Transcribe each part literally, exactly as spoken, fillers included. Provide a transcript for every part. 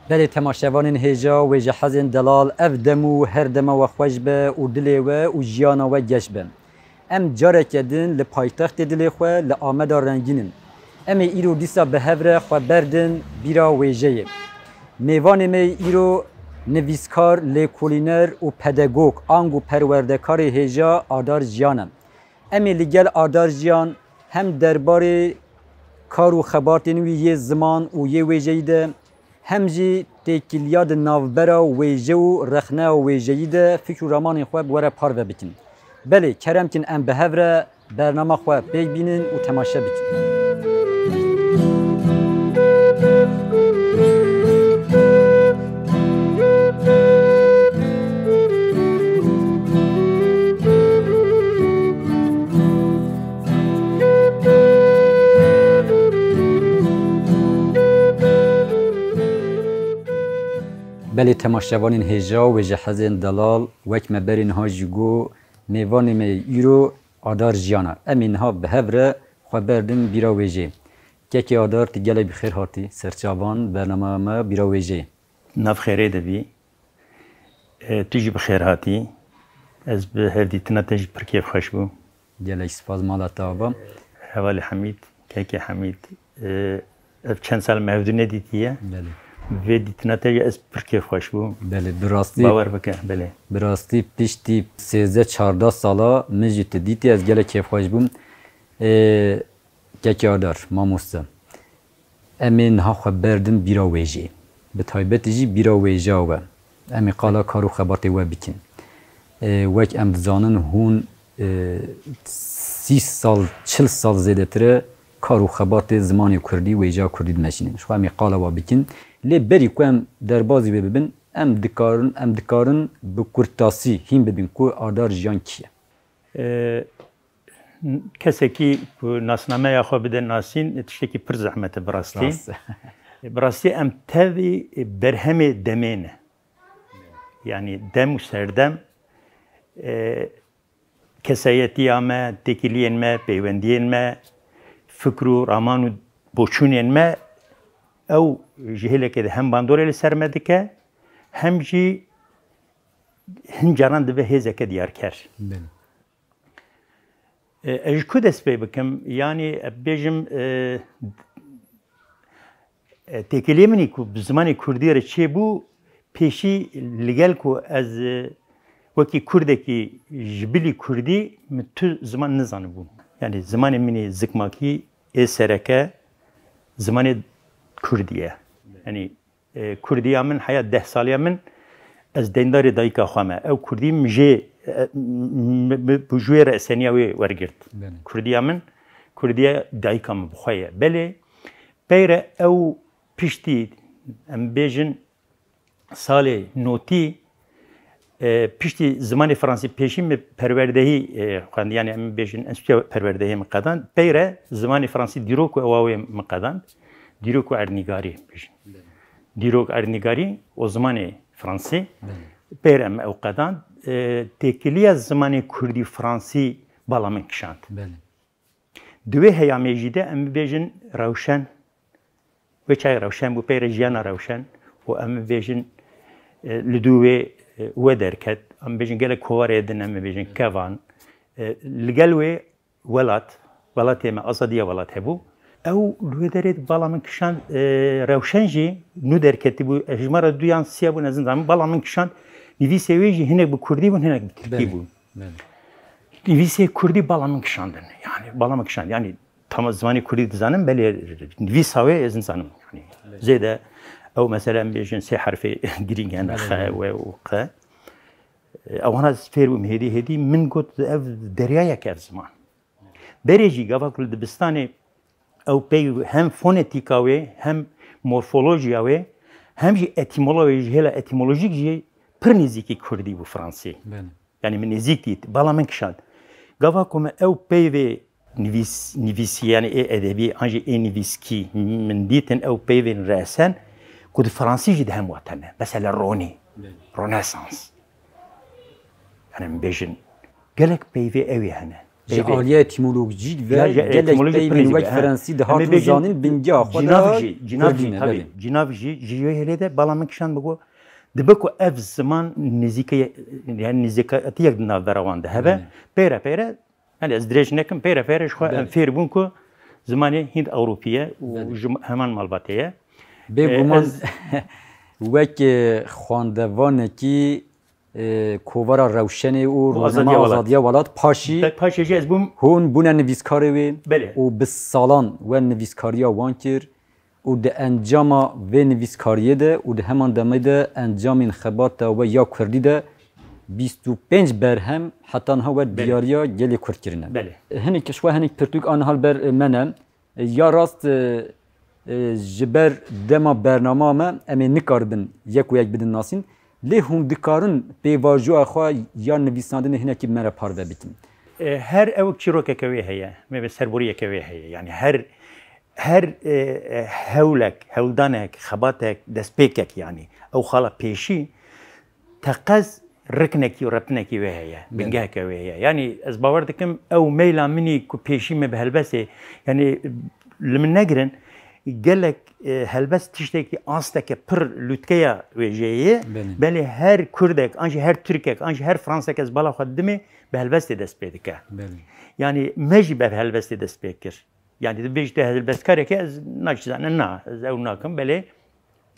Belê temaşevanên hêja, wêjehezên delal, ev dem û her dema we xweş be û dilê we û jiyana we geş be. Em careke din li paytextê dilê xwe, li Ameda rengîn in. Em ê îro dîsa bi hev re xwe berdin bîra wêjeyê. Mêvanê me yê îro nivîskar, lêkolîner û pedagog, ango perwerdekarê hêja Adar Jiyan e. Em ê li gel Adar Jiyan hem derbarê kar û xebatên wî yê ziman û yê wêjeyî de, hem jî têkiliya di navbera wêje û rexneya wêjeyî de fikr û ramanên xwe bi we re parve bikin. Belê, kerem kin em bi hev re bernama xwe pêk bînin û temaşe bikin. Belê temaşevanên hêja û wêjehezên delal, wek me berê niha jî got, mêvanê me yê îro Adar Jiyan e. Em ê niha bi hev re xwe berdin bîra wêjeyê. Kekê Adar, tu gelek bi xêr hatî ser çavan bernama me bîra wêjeyê. Nav xêrê de bî. E, tu jî bi xêr hatî. Ez bi hevdîtina te jî pir kêfxweş bûm. Gelek spas, mala te ava. Hevalê Hemîd, kekê Hemîd. E, ev çend sal me hevdû nedîtiye. Belê. Vê dîtina te jî ez pir kêfxweş bûm. Belê, bi rastî. Bawer bike, belê. Bi rastî piştî sêzdeh çardeh sala min jî tu dîtî, ez gelek kêfxweş bûm. E, Kekê Adar, mamoste. Em ê niha xwe berdin bîra wêjeyê. Bi taybetî jî bîra wêjeya we. Em ê qala kar û xebatê we bikin. E, wek em dizanin, hûn, e, sî sal, çil sal zêdetir e kar û xebatê zimanê kurdî, wêjeya kurdî dimeşînin. Ji xwe em ê qala we bikin. Lê berî ku em derbazî wê bibin, em dikarin, em dikarin bi kurtasî hîn bibin ku Adar Jiyan kî ye? E, Kesekî ku nasnameya xwe bide nasîn, tiştekî pir zehmet e bi rastî. Rast. Bi rastî em tevî berhemê demê ne. Yanî dem û serdem, e, kesayetiya me, têkiliyên me, peywendiyên me, fikr û raman û boçûnên me, ew ji hêlekê de hem bandorê li ser me dike, hem jî hin caran dibe hêzeke diyarker. Belê. E, ez ji ku dest pê bikim? Yanî, e, bêjim, e, e, têkiliyê min î ku bi zimanê kurdî re çêbû, pêşî li gel ku ez, e, wekî kurdekî ji bilî kurdî min tu ziman nizanibû. Yanî zimanê min ê zikmakî ê sereke zimanê kurdî ye. Yanî E, kurdiya min heya deh saliya min, ez deyndarê dayika xwe me. Ew kurdî min jê, e, m-, m-, m-, bi jûyê re eseniya wê wergirt. Belê. Kurdiya min, kurdiya dayika min bi xwe ye. Belê, peyre ew piştî, em bêjin, salê notî, E, piştî zimanê fransî pêşî min perwerdehî, e, xwend, yanî em bêjin enstîtuya perwerdehiyê min qedand. Peyre zimanê fransî dîrok û ewa wê min qedand. Dîrok û erdnîgarî bêjin. Dîrok, erdnîgarî û zimanê fransî. Belê. Peyre em ew qedand. E, têkiliya zimanê kurdî fransî bala min kişand. Belê. Di wê heyamê jî de em bibêjin rewşen, wê çayê rewşen bû, peyre jiyana rewşen û em bibêjin, e, li dû wê, e, we derket. Em bibêjin gelek kovarê din, em bibêjin kevan. E, li gel wê welat, welatê me, azadiya welat hebû. Ew li wê derê bala min kişand, e, rewşen jî nû derketî bû, e, hejmara du yan sê bûn, ez nizanim, bala min kişand. Nivîsê wê jî hinek bi kurdî bûn, hinek bi tirkî bûn. Belê. Nivîsê kurdî bala min kişandin. Yanî bala min kişand. Yanî tamam zimanê kurdî dizanim, belê nivîsa wê ez nizanim. Yanî zêde ew mesele em bêjin sê herfê girîng hene, Belê, xe, belê. we û qe. E, ewana ez fêr bûm hêdî hêdî min got ev deryayek ev ziman. Berê jî gava ku li dibistanê ew peyv hem fonetîka wê, hem morfolojiya wê, hem jî etîmolo-, wê ji hêla etîmolojîk jî pir nêzîkî kurdî bû fransî. Belê. Yanî min nêzîk dît, bala min kişand. Gava ku me ew peyvê nivîs-, nivîsî, yanî ê edebî an jî ê nivîskî min dîtin ew peyvên resen ku di fransî jî di hem wate ne. Mesela ronî, Belê. Renaissance. Yanî em bêjin, gelek peyvê ew ê hene. Ji aliyê etîmolojîk ve gelek peywên wek Frensî dihatin zanîn, bingeha xwe de Kurdî ne, belê. Cînav jî, cînav jî, tabii. Cînav jî, ji yê hêlê de bala min kişand, bi got, dibe ku ev ziman nêzîkê, yani nêzîkatiyek di navbera wan de hebe, peyre peyre, yani ez dirêj nekim, peyre peyre ji xwe em fêr bûn ku zimanê Hind Ewropî ye û ji heman malbatê ye. Bêguman, wek, e, xwendevanekî, e, kovara Rewşenê û rojnama Azadiya Welat, paşî hûn bûne nivîskarê wê û bi salan we nivîskariya wan kir û di encama vê nivîskariyê de û di heman demê de encamên xebata we ya kurdî de bîst û pênc berhem heta niha we diyariya gelê kurd kirine. Hinek ji xwe hinek pirtûk a niha li ber me ne. Ya rast, e, e, ji ber dema bernama me em ê nikaribin yek û yek bidin nasîn, lê hûn dikarin pêvajoya xwe ya nivîsandinê hinekî bi me re parve bikin. E, her ew çîrokeke wê heye, me serboriyeke wê heye. Yani her, her, e, e, hewlek, hewldanek, xebatek, destpêkek yani. Ew xala pêşî teqez riknekî û repinekî wê heye, bingeheke wê heye. Yanî ez bawer dikim ew meyla min î ku pêşî me bi helbestê, yanî li min negirin, gelek, e, helbest tiştekî asteke pir lûtkeya wêjeyê ye. Belê. Belê her Kurdek, an jî her Tirkek, an jî her Fransek ez bala xwe didimê bi helbestê dest pê dike. Belê. Yanî me jî ber helbestê dest pê kir. Yanî dibêjî tu helbestkarek e, ez naçizane na, ez ew nakim, belê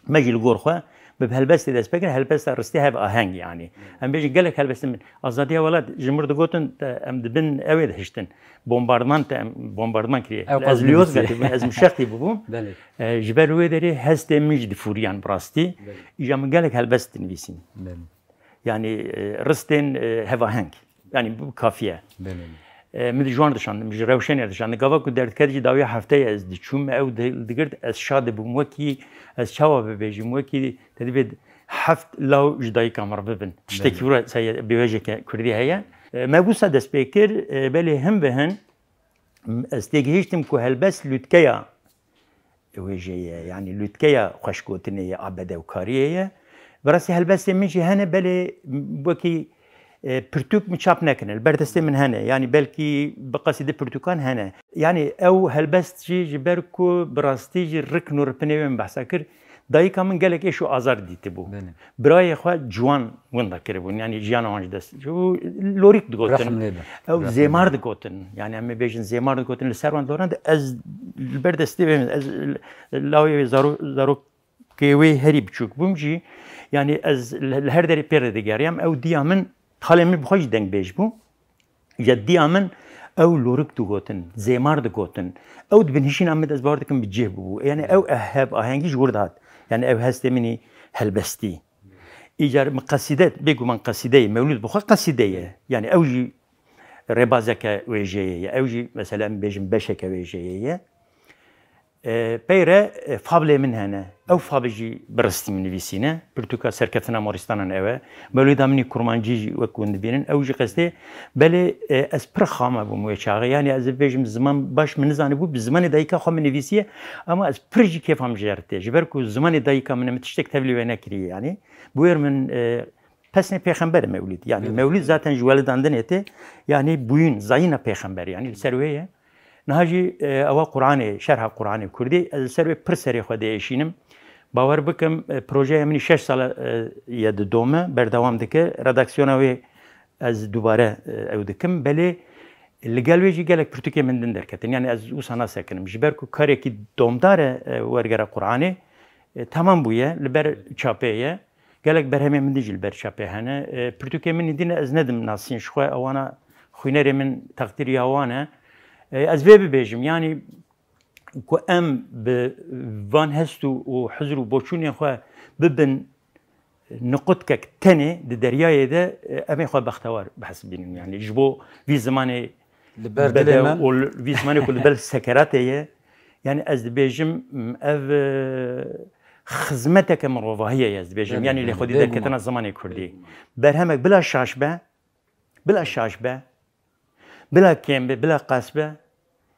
me jî li gor xwe bi helbestê dest pê kir, helbesta ristî hev aheng yanî. Em bêjin gelek helbestên min. Azadiya Welat ji mir digotin, te, em di bin ewê de hiştin. Bombardman te, em bombardman kiriye. Ew qas Ez li Yozgatê bûm, ez Mişextî bûbûm. Belê. E, ji ber wê derê hestê min jî difûriyan bi rastî. Belê. Îja min gelek helbest dinivîsîn. Belê. Yanî, e, ristên, e, hevaheng. Yanî bu kafiye. Belê. E, min ji wan dişandim, ji Rewşenê dişandim. Gava ku derdiket jî dawiya hefteyê ez diçûm, ew di-, digirt, ez şa dibûm. Wekî, ez çawa bibêjim, wekî te divê heft law ji dayika min re bibin. Tiştekî Belê. wira seye bêwejeke kurdî heye. E, me wisa dest pê kir, e, belê hin bi hin, m-, ez têgihiştim ku helbest lûtkeya wêjeyê ye, yanî lûtkeya xweşgotinê ye, a bedewkariyê ye. Bi rastî helbestên min jî hene, belê wekî, e, pirtûk min çap nekirine, li ber destê min hene. Yanî belkî bi qasî di pirtûkan hene. Yanî ew helbest jî ji ber ku bi rastî jî rikn û ripinê wê min behsa kir, dayika min gelek êş û azar dîtibû. Belê. Birayê xwe ciwan winda kiribûn, yanî jiyana wan ji dest. Û lorîk digotin. Rehm lê be. Ew Rehm zêmar lê be. digotin. Yanî em ê bêjin zêmar digotin. Li ser wan doran de ez li ber destê wê, ez lawê wê zaro-, zarokê wê herî biçûk bûm jî. Yanî ez li, li her derê pê re digeriyam. Ew diya min, xalê min bi xwe jî dengbêj bû. Ya diya min ew lorîk digotin, zêmar digotin. Ew di binhişîna min de ez bawer dikim bi cih bûbû. Yanî ew hev ahengî ji wir dihat. Yanî ew hestê min î helbestî. Îcar min qesîde, bêguman qesîde ye, mewlûd bi xwe qesîde ye. Yanî ew jî rêbazeke wêjeyê ye. Ew jî mesela em bêjin beşeke wêjeyê ye. E, peyre, e, fablê min hene. Ew fabê jî bi ristî min nivîsîne. Pirtûka Serkeftina Moristanan ew e. Mewlûda min î Kurmancî jî wek hûn dibînin. Ew jî qestê. Belê, e, ez pir xame bûm wê çaxê. Yanî ez ê bêjim ziman baş min nizanîbû, bi zimanê dayika xwe min nivîsiye. Ama ez pir jî kêfa min jê re tê. Ji ber ku zimanê dayika min e, min tiştek tevlî wê nekiriye yanî. Bi wêr min, e, pesnê pêxember e mewlîd. Yanî Evet. mewlîd zaten ji welidandinê tê. Yanî bûyîn, zayîna pêxember. Yanî li ser wê ye. Niha jî, e, ewa Qur'anê, şerha Qur'anê Kurdî, ez li ser wê pir serê xwe diêşînim. Bawer bikim, e, projeya min î şeş sala, e, ye didome, berdewam dike. Redaksiyona wê ez dubare, e, ew dikim. Belê li gel wê jî gelek pirtûkê min din derketin. Yanî ez wisa nasekinim. Ji ber ku karekî domdar e, e, wergera Qur'anê, e, temam bûye, li ber çapê ye. Gelek berhemên min din jî li ber çapê hene. E, pirtûkê min î din e, ez nedim nasîn ji xwe, ewana xwînerê min teqdîriya wan e. E, ez vê bibêjim, yanî ku em bi van hest û, û hizir û boçûnên xwe bibin niqutkek tenê di deryayê de, e, em ê xwe bextewar bihesibînin. Yanî ji bo vî zimanê Li ber dilê bedew me. û li, vî zimanê ku li ber sekeratê ye. Yanî ez dibêjim, m, ev, e, xizmeteke mirovahiyê ye, ez dibêjim. Belê, Yanî lê belê, xwedî bêguman. derketina zimanê Kurdî. Bêguman. Berhemek bila şaş be, bila şaş be, bila kêm be, bila qas be,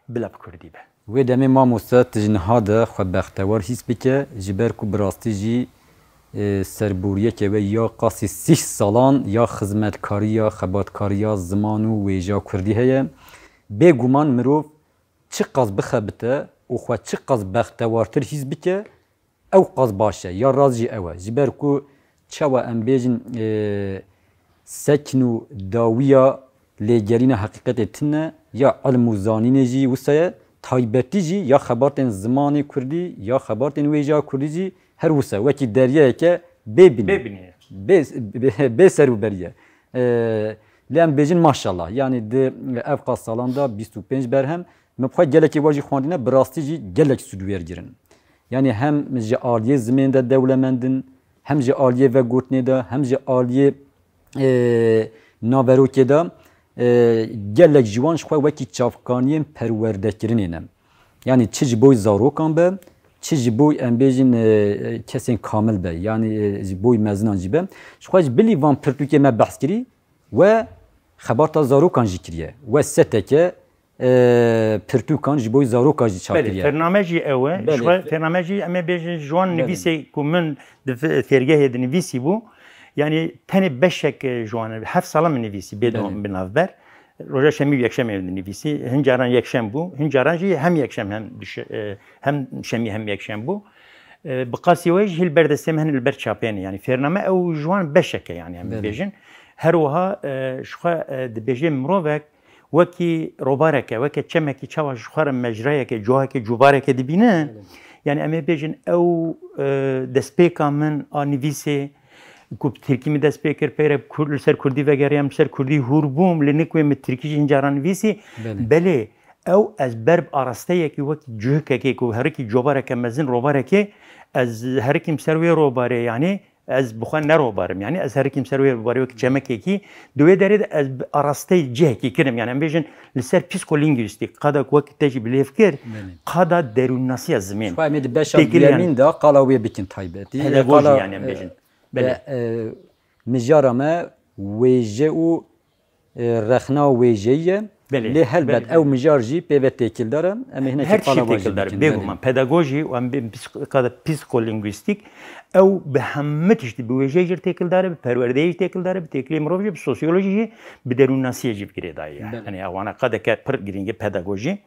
bila bi Kurdî be. Wê demê mamoste tu ji niha de xwe bextewar hîs bike, ji ber ku bi rastî jî, e, serboriyeke we ya qasî sîh salan ya xizmetkariya, xebatkariya ziman û wêja Kurdî heye. Bêguman mirov çiqas bixebite û xwe çiqas bextewartir hîs bike, ew qas baş e, ya rast jî ew e. Ji ber ku çawa em bêjin, e, sekn û dawiya lêgerîna heqîqetê tune, ya ilm û zanînê jî wisa ye, taybetî jî ya xebatên zimanê kurdî, ya xebatên wêjeya kurdî jî her wisa, wekî deryayeke bê binî. Bê binî ye. Bê, bê, bê ser û berî ye. E, lê em bêjin maşallah. Yanî di ev qas salan de bîst û pênc berhem, min bi xwe gelekî we jî xwendine, bi rastî jî gelek sûd wêrgirin. Yanî hem ji aliyê zimên de dewlemend in, hem ji aliyê vegotinê de, hem ji aliyê, e, naverokê de, e, gelek ji wan ji xwe wekî çavkaniyên perwerdekirinê ne. Yanî çi ji bo zarokan be, çi ji bo em bêjin, e, kesên kamil be, yanî, e, ji bo mezinan jî be. Ji xwe ji bilî van pirtûkê me behs kirî, we xebata zarokan jî kiriye. We seteke, e, pirtûkan ji bo zarokan jî çap Belê, kiriye. Fername jî ew e. Belê. Ji xwe fername jî em ê bêjin ji wan Belê. Nivîsê ku min di fe-, fêrgehê dinivîsî bû. Yanî tenê beşek, e, ji wan heft sala min nivîsî bê Belê. Dom bi navber. Roja şemî û yekşemê dinivîsî. Hin caran yekşem bû. Hin caran jî hem yekşem hem duş-, e, hem şemî hem yekşem bû. E, bi qasî wê jî hil ber destê min hin li ber çapê ne. Yanî fêrname ew ji wan beşek e, yanî em Belê. Bêjin. Her wiha, e, ji xwe, e, dibêje mirovek wekî robareke, weke çemekî çawa ji xwe re mecrayeke, cihekê, cûvareke dibîne. Belê. Yanî em ê bêjin ew, e, destpêka min a nivîsê ku bi tirkî min dest pê kir, peyre kur-, li ser kurdî vegeriyam, li ser kurdî hûr bûm, lê nikwê min tirkî jî hin caran nivîsî. Belê. Belê, ew ez ber bi arasteyekî wekî cihekekê ku herikî cobareke mezin, robarekê, ez herikîm ser wê robarê, yanî ez bi xwe ne robarim, yanî ez herikîm ser wê robarê wekî çemekekî, di wê derê de ez bi arasteyê cihekî kirim, yanî em bêjin li ser psîkolîngwîstîk, qada ku wekî te jî bilêv kir, Belê. Qada derûnnasiya zimên. Xwe em ê di beşa Têkil yanî duyemîn de qala wê bikin taybetî. Pedagojî Qala, yanî em e, bêjin. Belê. e, e, Mijara me wêje û, e, rexna wêjeyî ye. Belê, Lê helbet belê, ew belê. Mijar jî pê ve têkildar e. Em ê hinekî Her qala tiştî wan jî têkildar e, bikin. Bêguman. Belê. Pedagojî û em bê psik-, qada psîkolîngwîstîk, ew bi hemû tiştî, bi wêjeyê jî têkildar e, bi perwerdeyê jî têkildar e, bi têkilê mirov jî, bi sosyolojî jî, bi derûnnasiyê jî bi girêdayî ye. Belê. Yanî ewana qadeke pir girîng e pedagojî.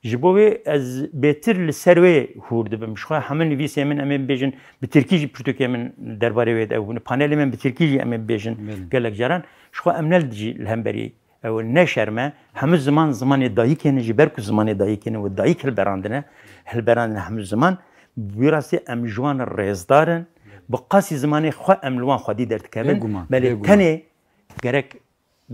Ji bo wê ez bêtir li ser wê hûr dibim. Ji xwe hemû nivîsê min, em ê bibêjin, bi tirkî jî pirtûkê min derbarê wê de ew bûne. Panelê min bi tirkî jî, em ê bibêjin, Belê. Gelek caran. Ji xwe em ne jî li hemberî ew ne şerm e. Hemû ziman, zimanê dayikê ne, ji ber ku zimanê dayikê ne û dayik hilberandine, hilberandine hemû ziman. Bi wî rastî em ji wan rêzdar in. Bi qasî zimanê xwe em li wan xwedî derdikevin. Bêguman, Belê bêguman. Tenê gerek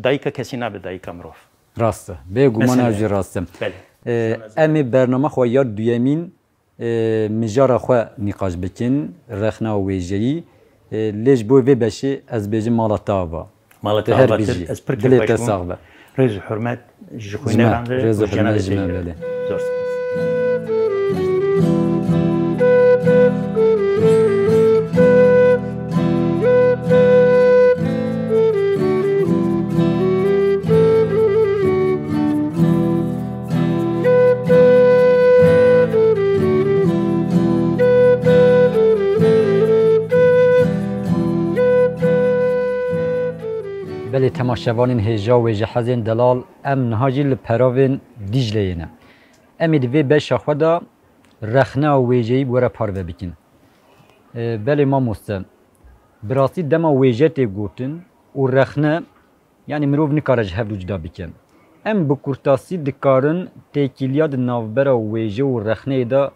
Dayika kesî nabe dayika mirov. Rast e. Bêguman Mesela. Ew jî rast e. Belê. Ee, em ê bernama xwe ya duyemîn, e, mijara xwe nîqaş bikin, rexna wêjeyî. E, lê ji bo vê beşê ez bêjim mala te ava. Mala te ava tir, ez pir kêfxweş bûm. Dilê te sax be. Rêz û hurmet ji xwînerdan re û ji cenabê te jî re. Belê. Zor spas. Belê temaşevanên hêja û wêjehezên delal, em niha jî li peravên Dîcleyê ne. Em ê di vê beşa xwe de rexneya wêjeyî bi we re parve bikin. E, belê mamoste, bi rastî dema wêje tê gotin û rexne, yanî mirov nikare ji hev du cuda bike. Em bi kurtasî dikarin têkiliya di navbera wêje û rexneyê de,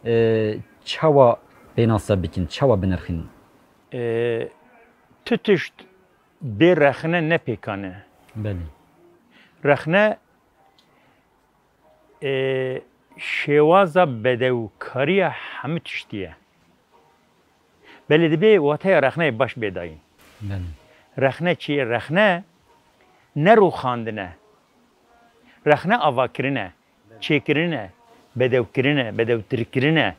e, çawa pênase bikin, çawa binirxînin? E, tu tişt bê rexne ne pêkan e. Belê. Rexne, e, şêwaza bedewkariya hemû tiştî ye. Belê dibê wateya rexneyê baş bê dayîn. Belê. Rexne çi ye? Rexne ne rûxandin e. Rexne avakirin e, çêkirin e, bedewkirin e, bedewtirkirin e,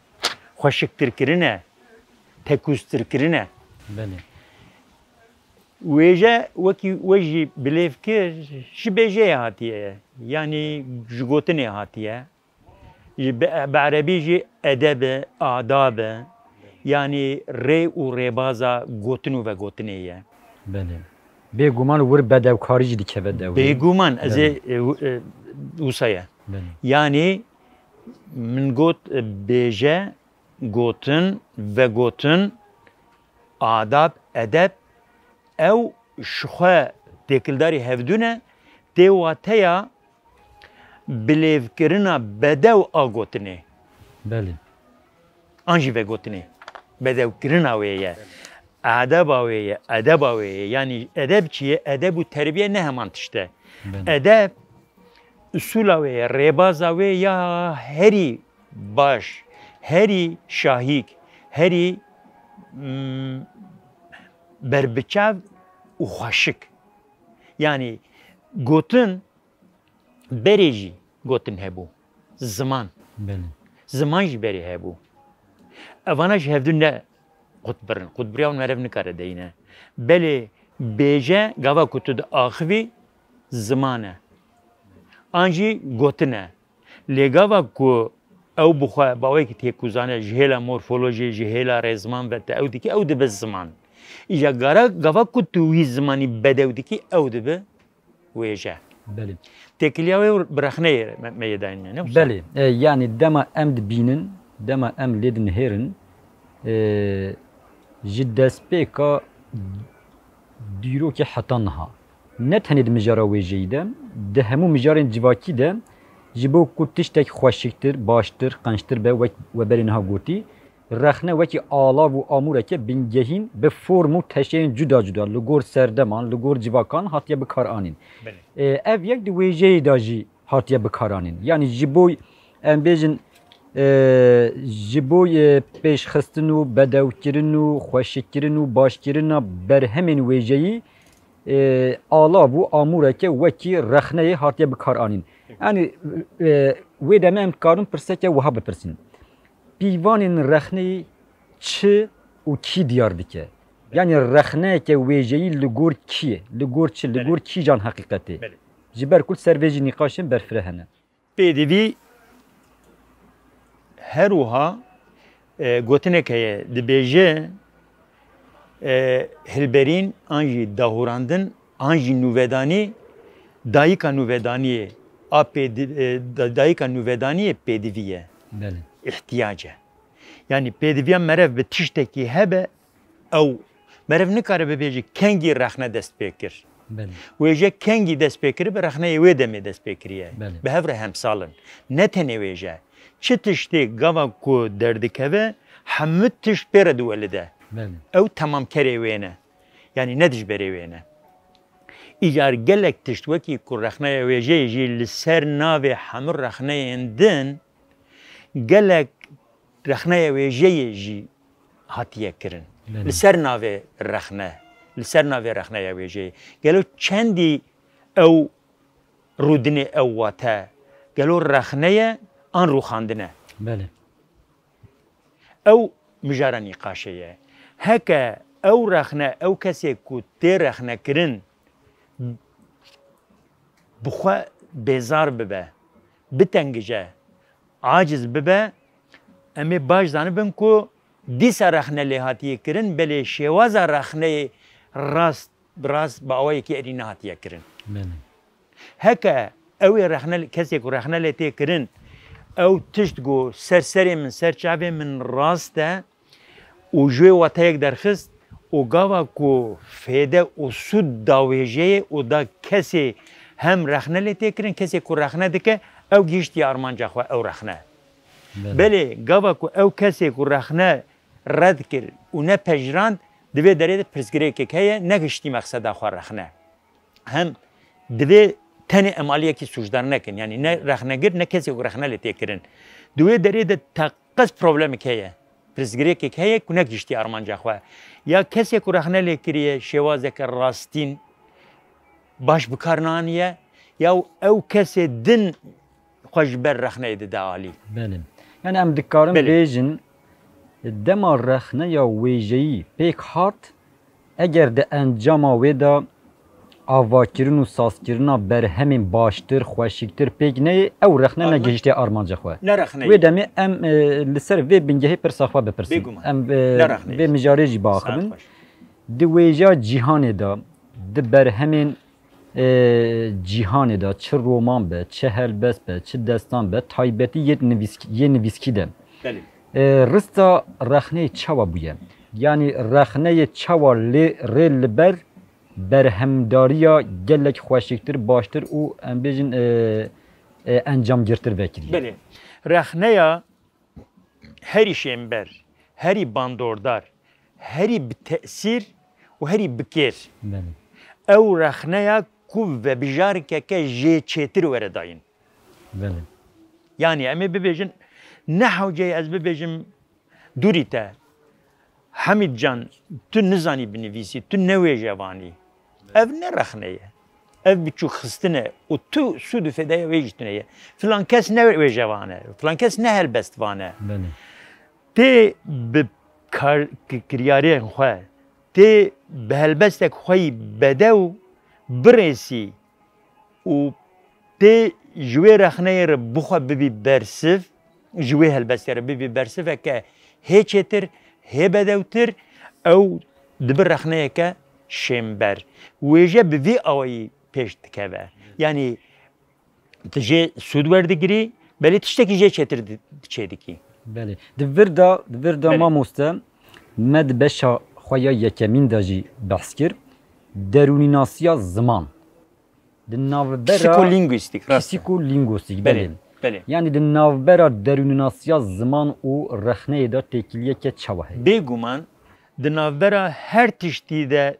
xweşiktirkirin e, tekûztirkirin e. Belê. Wêje wekî we jî bilêv kir, ji bêjeyê hatiye, yanî ji gotinê hatiye. Ji bi, bi erebî jî edeb e, adab e, yanî rê û rêbaza gotin û vegotinê ye. Belê. Bêguman wir bedewkarî jî dikeve dewrê. Bêguman, ez ê, Belê. e, w-, e, wisa ye. Belê. Yanî min got, e, bêje, gotin, vegotin, adab, edeb, ew ji xwe têkildarî hevdû ne, tê wateya bilêvkirina bedew a gotinê. Belê. An jî vegotinê. Bedewkirina wê ye. Adeba wê ye, edeba wê ye. Yanî edeb çi ye? Edeb û terbiye ne heman tişt e. Belê. Edeb, usula wê ye, rêbaza wê ya herî baş, herî şahîk, herî, mm, berbiçav û xweşik. Yanî gotin, berê jî gotin hebû. Ziman. Belê. Ziman jî berê hebû. Evana ji hevdû ne qutbirin. Qutbiriya wan merev nikare deyne. Belê bêje gava ku tu diaxivî ziman e. An jî gotin e. Lê gava ku ew bi xwe bawekî têkuzane ji hêla morfolojiyê, ji hêla rêziman ve te ew dikî, ew dibe ziman. Îja gara gava ku tu wî zimanî bedew dikî, ew dibe wêje. Belê. Têkiliya wê bi rexneyê me, me yê dayîne, ne wisa? Belê. E, yanî dema em dibînin, dema em lê dinihêrin, e, ji destpêka dîrokê heta niha, ne tenê di mijara wêjeyî de, di hemû mijarên civakî de, ji bo ku tiştek xweşiktir, baştir, qençtir be, wek we berê niha gotî, rexne wekî alav û amûreke bingehîn bi form û teşeyên cuda cuda li gor serdeman, li gor civakan hatiye bikaranîn. Belê. E, ev yek di wêjeyê de jî hatiye bikaranîn. Yanî ji bo, em bêjin, e, ji bo, e, pêşxistin û bedewkirin û xweşikkirin û başkirina berhemên wêjeyî, e, alav û amûreke wekî rexneyê hatiye bikaranîn. Yanî, e, wê demê em dikarin pirseke wiha bipirsîn. Pîvanên rexneyê çi û kî diyar dike? Yanî rexneyeke wêjeyî li gor kî ye? Li gor çi? Li Belê. gor kîjan heqîqetê? Belê. Ji ber ku li ser vê jî nîqaşên berfireh hene. Pêdivî her wiha, e, gotinek heye, dibêje, e, hilberîn an jî dahûrandin an jî nûvedanî, dayika nûvedaniyê a pêdi-, e, da-, dayika nûvedaniyê pêdivî ye. Belê. Îhtiyac e. Yanî pêdiviya merev bi tiştekî hebe, ew merev nikare bibêje kengî rexne dest pê kir. Belê. Wêje kengî dest pê kiribe, rexneyê wê demê dest pê kiriye. Belê. Bi hev re hemsal in. Ne tenê wêje. Çi tiştê gava ku derdikeve, hemû tişt pê re diwelide. Belê. Ew temamkerê wê ne. Yanî ne dijberê wê ne. Îcar gelek tişt wekî ku rexneya wêjeyê jî li ser navê hemû rexneyên din, gelek rexneya wêjeyê jî hatiye kirin. Belê. Li ser navê rexne, li ser navê rexneya wêjeyê. Gelo çendî ew rûdinê, ew wate, gelo rexne ye an rûxandin e? Belê. Ew mijara nîqaşê ye. Heke ew rexne, ew kesê ku tê rexnekirin, bi xwe bêzar bibe, bitengije, aciz bibe, em ê baş zanibin ku dîsa rexne lê hatiye kirin, belê şêwaza rexneyê rast bi rast bi awayekî erî nehatiye kirin. Belê. Heke ew ê rexne, kesê ku rexne lê tê kirin, ew tişt got, ser serê min, ser çavê min rast e, û ji wê wateyek derxist û gava ku fêde û sûd da wêjeyê û da kesê hem rexne lê tê kirin, kesê ku rexne dike, ew gihiştiye armanca xwe, ew rexne. Belê. Belê, gava ku ew kesê ku rexne red kir û nepejirand, di vê derê de pirsgirêkek heye, negihiştî mexseda xwe rexne. Hem divê tenê em aliyekî sûcdar nekin. Yanî ne rexnegir, ne kesê ku rexne lê tê kirin. Di wê derê de teqez problemek heye. Pirsgirêkek heye ku negihiştiye armanca xwe. Ya kesê ku rexne lê kiriye şêwazeke rastîn baş bi kar neaniye, ya ew kesê din xwe ji ber rexneyê dide alî. Belê. Yani em dikarin Belê. bêjin, dema rexneya wêjeyî pêk hat, eger di encama wê de avakirin û sazkirina berhemên baştir, xweşiktir pêk neyê, ew rexne Ne rexne? negihiştiye armanca xwe. Ne rexneyê. Wê demê em, e, li ser vê bingehê pirsa xwe bipirsin. Bêguman. Em, e, Ne rexneyê. vê mijarê jî Saet biaxivin. xweş. Di wêja cîhanê de, Di berhemên, e, cîhanê de çi roman be, çi helbest be, çi destan be, taybetî yê nivîsk-, yê nivîskî de. Belê. E, rista rexneyê çawa bûye? Yanî rexneyê çawa lê rê li ber berhemdariya gelek xweşiktir, baştir û em bêjin, e, e, encamgirtir vekiriye? Belê. Rexneya herî şênber, herî bandordar, herî bi tesîr û herî bi kêr. Belê. Ew rexneya ku vebijarkeke jê çêtir were dayîn. Belê. Yanî em ê bibêjin, ne hewce ye ez bibêjim, Dûrî te, Hemîd can, tu nizanî binivîsî, tu ne wêjevan î. Ev ne rexne ye. Ev biçûkxistin e û tu sûd û fêdeya wê jî tune ye. Filan kes ne wêjevan e, filan kes ne helbestvan e. Belê. Tê bi kar-, ki-, kiryarên xwe, tê bi helbestek xwe yî bedew birêsî û tê ji wê rexneyê re bixwe bibî bersiv, ji wê helbestê re bibî bersiveke hê çêtir, hê bedewtir, ew dibi rexneyeke şênber. Wêje bi vî awayî pêş dikeve. Yanî tu jê sûd werdigirî, belê tiştekî jê çêtir di-, çêdikî. Belê. Di vir de, di vir de Belê. Mamoste, me di beşa xwe ya yekemîn de jî behs kir. Derûnînasiya ziman. Di navbera Psîkolîngwîstîk, rast e. Psîkolîngwîstîk, Belê, belê. belê. Yanî di navbera derûnînasiya ziman û rexneyê de têkiliyeke çawa heye? Bêguman di navbera her tiştî de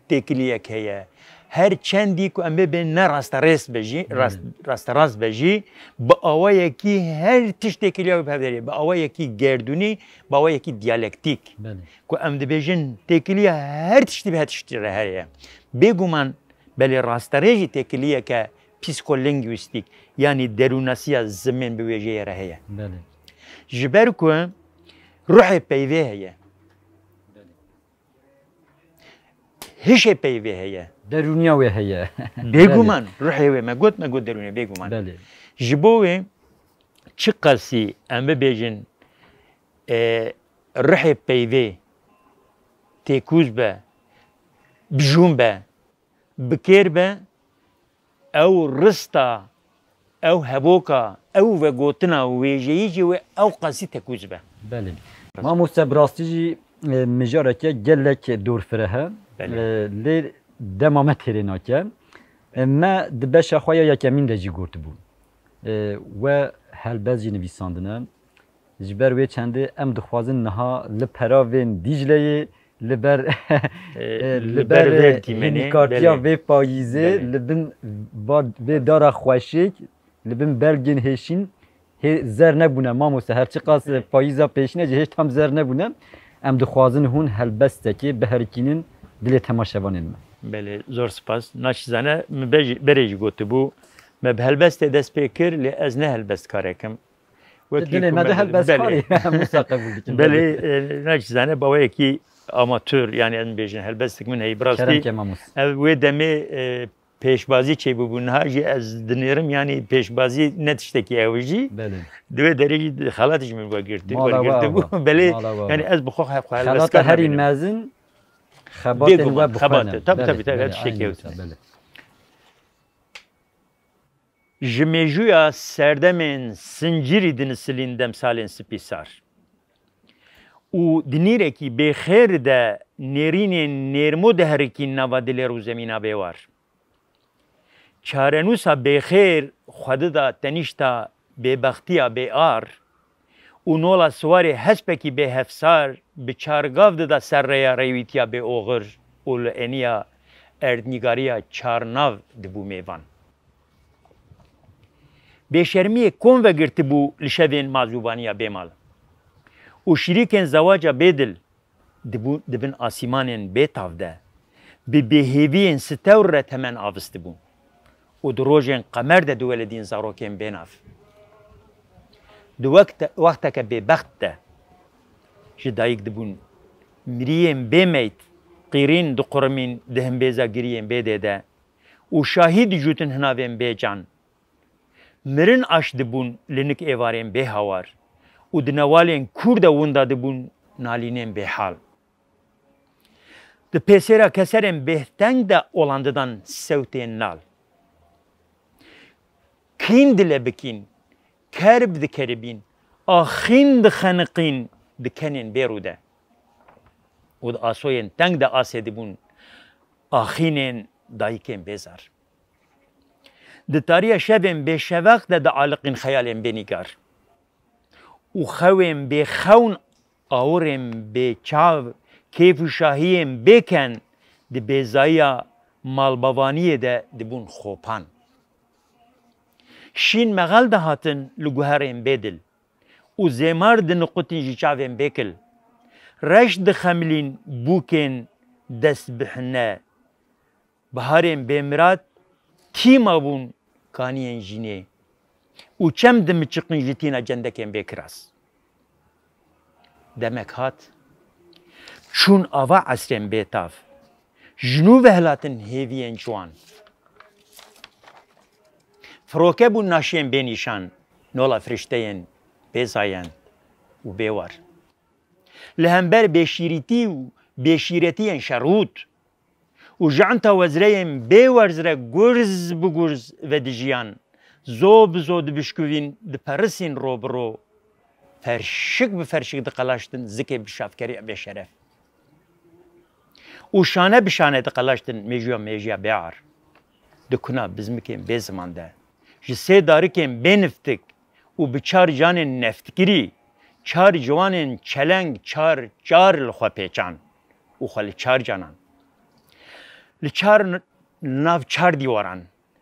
têkiliyek heye. Her çendî ku em bibên ne rasterêst be jî, Belê. rast, rasterast be jî, bi awayekî her tişt têkiliya wê bi hev derê, bi awayekî gerdûnî, bi awayekî diyalektîk. Belê. Ku em dibêjin têkiliya her tiştî bi her tiştî re heye. Bêguman Belê rasterê jî têkiliyeke psîkolîngwîstîk, yanî derûnasiya zimên bi wêjeyê re heye. Belê. Ji ber ku ruhê peyvê heye. Hişê peyvê heye. Derûniya wê heye. Bêguman, Belê. ruhê wê me got, me got derûnê, bêguman. Belê. Ji bo wê çiqasî em bibêjin, e, ruhê peyvê têkûz be, bijûn be, bi kêr be, ew rista, ew heboka, ew vegotina wêjeyî jî wê ew qasî tekûz be. Belê. Mamoste, bi rastî jî, e, mijareke gelek dorfireh e. Belê. E, lê dema me têrê nake. E, me di beşa xwe ya yekemîn de jî gotibû. E, we helbest jî nivîsandine. Ji ber wê çendê em dixwazin niha li peravên Dîcleyê, li ber, Ê, e, li li ber ber vê dîmenê, hênîkartiya belê. vê payîzê, Belê. li bin va-, vê dara xweşik, li bin belgên hêşîn hê zer nebûne. Mamoste, her çiqas Belê. payîza pêşîne jî hêj tam zer nebûne. Em dixwazin hûn helbestekê biherikînin dilê temaşevanên me. Belê, zor spas. Naçizane, min bejî-, berê jî gotibû, me bi helbestê dest pê kir, lê ez ne helbestkarek im. Wekî Dilê ku me me de di-, helbestkarî belê. hemû sa qebûl dikin, Belê, belê. e, naçizane baweyekî amatör, yani em bêjin helbestik min heyî bi rastî. Kerem ke Mamus. Ev wê demê, e, pêşbazî çêbûbû. Niha jî ez dinêrim, yani pêşbazî ne tiştekî ew jî. Belê. Di wê derê jî xelat ji min wergirti-, Mala we wergirtibû. ava. Belê, Mala we yani ava. ez bi xwe he-, xwe Xelata helbestkar herî nabînim. mezin xebatên Bêguman, we bi xwe xebat ne. e. Tabii, Belê, tabii, tabii, belê, her tiştekî aynı ew. wisa, belê. Ji mêjûya serdemên sincirî dinisilîn demsalên spî sar. Û di nîrekî bêxêr de nêrînên nêrmo diherikîn nava dilê rûzemîna bêwar. Çarenûsa bêxêr xwe dida tenîşta bêbextiya bêar û nola siwarê hespekî bêhevsar bi çar gav dida ser rêya rêwîtiya bêoxir û li eniya erdnîgariya çarnav dibû mêvan. Bêşermiyê kom vegirtibû li şevên mazûvaniya bêmal û şirîkên zewaca bêdil dibû-, di bin asîmanên bêtav de, bi bêhêviyên stewr re temen avistibû û di rojên qemer de diweledîn zarokên bênav. Di wekte-, wexteke bêbext de ji dayik dibûn, miriyên bêmeyt qîrîn diqurimîn di himbêza giriyên bêdê de û şahî dijûtin hinavên bêcan. Mirin aş dibûn li nik êvarên bêhawar û di newalên kûr de winda dibûn nalînên bêhal. Di pêsêra keserên bêhteng de olan didan sewtên nal. Kîn dile bikîn, kerb dikeribîn, axîn dixeniqîn di kenên bêrû de. Û di asoyên teng de asê dibûn axînên dayikên bêzar. Di tariya şevên bêşeveq de dialiqîn xeyalên bênîgar. Û xewên bêxewn, awirên bêçav, kêf û şahiyên bêken di bêzayiya malbavaniyê de dibûn xopan. Şîn mexel dihatin li guherên bêdil û zêmar diniqutîn ji çavên bêkil. Reş dixemilîn bûkên destbihne. Biharên bêmirad tîma bûn kaniyên jînê û çem dimiçiqin ji tîna cendekên bêkiras. Demek hat, çûn ava esrên bêtav, ji nû ve hilatin hêviyên ciwan. Firoke bûn naşiyên bênîşan, nola firişteyên bêzayend û bêwar. Li hember bêşîrîtî û bêşîretiyên şerût û ji enta wezreyên bêwerz re gurz bi gurz vedijiyan, zo bi zo dibişkuvîn, diperisîn ro bi ro, ferşik bi ferşik diqelaştin zikê bi şafkeriya bêşeref. Û şane bi şane diqelaştin mêjûya mêjiya bêar. Di kuna bizmikên bê ziman de, ji sê darikên bê niftik û bi çar canên neftkirî, çar ciwanên çeleng çar çar li xwe pêçan û xwe li çar canan, li çar n-, li nav çar dîwaran,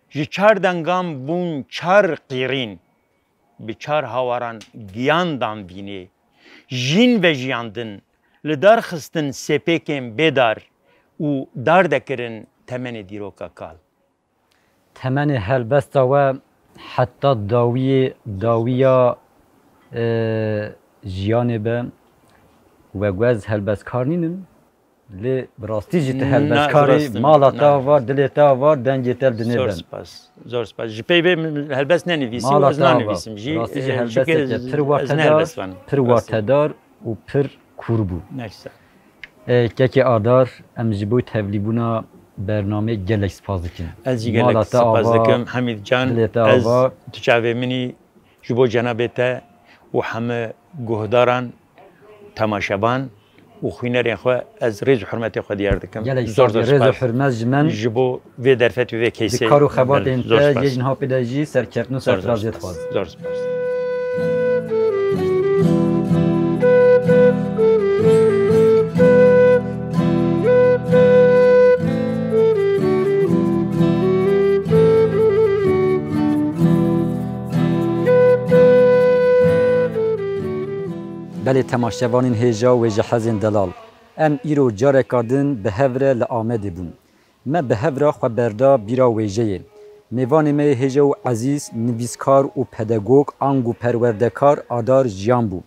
ji çar dengan bûn çar qîrîn, bi çar hawaran giyan dan vînê, jîn vejiyandin, li dar xistin sêpêkên bêdar û dar dekirin temenê dîroka kal. Temenê helbesta we heta dawiyê dawiya, e, jiyanê be. We got ez helbestkar nînim. Lê bi rastî jî tu Na, helbestkar î, bi rastî, mala te na. Ava, dilê te ava, dengê te li dinê Zor ben. Spas. Zor spas. Ji pey vê min helbest nenivîsî û Mala ez te ava. Nanivîsim jî. Bi rastî jî E, helbesteke çike pir ez ne watedar, helbest vanim. Pir Rastî. Watedar û pir kûr bû. Neyse. E, kekê Adar, em ji bo tevlîbûna bernamê gelek spas dikin. Ez jî gelek Mala te spas ava, dikim. Hemîd Can, dilê te ez ava. Tu çavê min î. Ji bo cenabê te û heme guhdaran, temaşevan û xwînerên xwe ez rêz û hurmetê xwe diyar dikim. Gelek Zor zor spas. Rêz û hurmet ji min. Ji bo vê derfet û vê keysê. Di kar û xebatên Belê, zor te spas. Yê ji niha pê de jî serkeftin û Zor, zor serfiraziyê spas. Dixwazim. Zor spas. Belê temaşevanên hêja wêjehezên delal, em îro careka din bi hev re li Amedê bûn. Me bi hev re xwe berda bîra wêjeyê. Mêvanê me yê hêja û ezîz, nivîskar û pedagog, ango perwerdekar Adar Jiyan bû.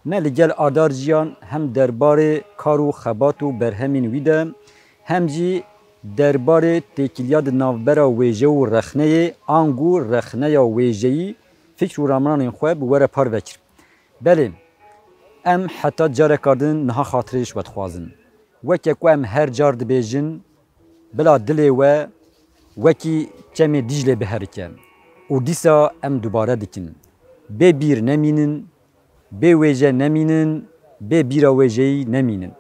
Me li gel Adar Jiyan hem derbarê kar û xebat û berhemên wî de, hem jî derbarê têkiliya di navbera wêje û rexneyê, ango rexneya wêjeyî, fikr û ramanên xwe bi we re parve kir. Belê, em heta careka din niha xatirê ji we dixwazin. Weke ku em her car dibêjin, bila dilê we wekî çemê Dîclê biherike. Û dîsa em dubare dikin. Bê bîr nemînin, bê wêje nemînin, bê bîra wêjeyî nemînin.